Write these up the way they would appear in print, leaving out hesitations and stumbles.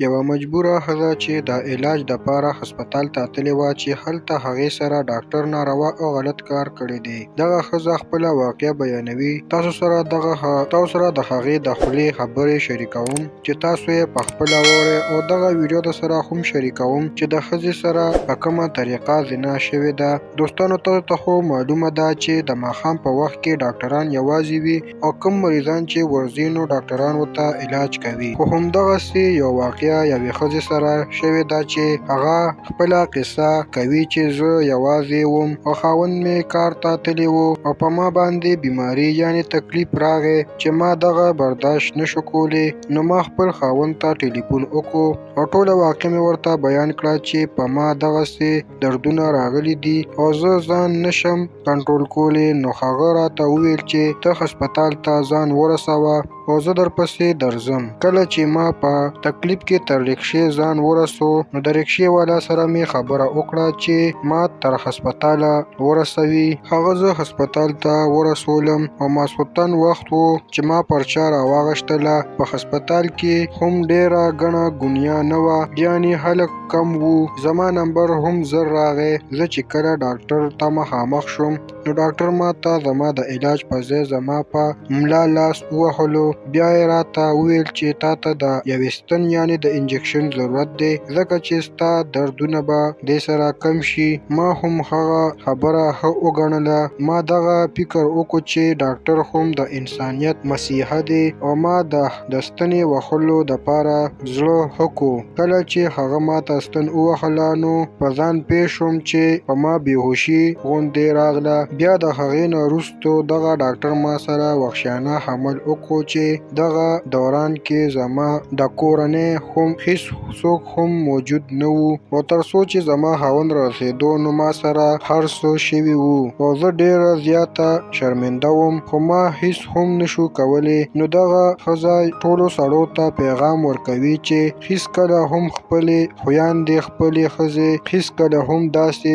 یوه مجبوره ښځه چې د علاج دپاره هسپتال ته تللې وه چې هلته هغې سره ډاکټر ناروا او غلط کار کړی دی. دغه ښځه خپله واقعه بیانوي. تاسو سره دغه تاسو سره د هغې د خولې خبرې شریکوم چې تاسو یې په خپله واورئ، او دغه ویډیو د سره هم شریکوم چې د ښځې سره په کومه طریقه زنا شوې ده. دوستانو، تاسو ته خو معلومه ده چې د ماښام په وخت کې ډاکټران یوازې وي او کوم مریضان چې ورځي نو ډاکټران ورته علاج کوي. خو همدغسې یو واقعه یوې ښځې سره شوې ده چې هغه خپله قصه کوي چې زه یوازې وم او خاوند مې کار ته تللی و او په ما باندې بیماري یعنې تکلیف راغی چې ما دغه برداشت نشو کولی، نو ما خپل خاوند ته ټلیفون وکړو او ټوله واقعه مې ورته بیان کړه چې په ما دغسې دردونه راغلي دي او زه ځان نشم کنټرول کولی. نو هغه راته وویل چې ته هسپتال ته ځان ورسوه او زه درپسې درځم. کله چې ما په تکلیف کې تر ریکشې ځان ورسو نو د ریکشې والا سره مې خبره وکړه چې ما تر هسپتاله ورسوي. هغه زه هسپتال ته ورسولم او ماسخوتن وخت و چې ما پرچه راواغشتله. په هسپتال کې هم ډېره ګڼه ګونیا نه وه، یعنې خلک کم وو. زما نمبر هم زر راغی. زه چې کله ډاکټر ته مخامخ شوم نو ډاکټر ما ته زما د علاج په ځای زما په ملا لاس ووهلو. بیا یې راته وویل چې تا ته د یوې ستن یعنې د انجکشن ضرورت دی، ځکه چې ستا دردونه به دې سره کم شي. ما هم هغه خبره ښه وګڼله. ما دغه فکر وکړو چې ډاکټر هم د انسانیت مسیحا دی او ما د ستنې وهلو دپاره زړه ښه کړو. کله چې هغه ما ته ستن ووهله نو په ځان پوه شوم چې په ما بېهوشي غوندې راغله. بیا د هغې نه وروسته دغه ډاکټر ما سره وحشیانه عمل وکړو چې دغه دوران کې زما د کورنۍ هم هیڅ څوک هم موجود نه وو، او تر څو چې زما خاوند رسېدو نو ما سره هر څه شوي وو او زه ډېره زیاته شرمنده وم، خو ما هیڅ هم نشو کولی. نو دغه ښځه ټولو سړو ته پیغام ورکوي چې هیڅکله هم خپلې خویندې، خپلې ښځې هیڅکله هم داسې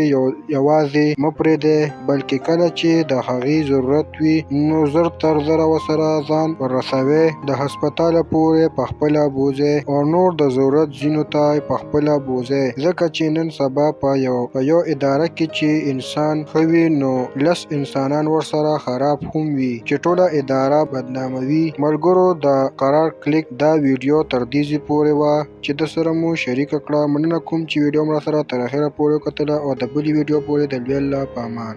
یوازې مه پرېږدئ، بلکې کله چې د هغې ضرورت وي نو زر تر زره ورسره ځان ورسوئ، د هسپتاله پورې په خپله بوځئ او نور د ضرورت ځینو ته په خپله بوځئ، ځکه چې نن سبا په یو اداره کې چې انسان ښه وي نو لس انسانان ورسره خراب هم وي چې ټوله اداره بدناموي. ملګرو، د قرار کلیک دا ویډیو تر دې ځای پورې وه چې د سره مو شریکه کړه. مننه کوم چې ویډیو مو راسره تر اخره پورې وکتله او د بلې ویډیو پورې د لوی الله په امان.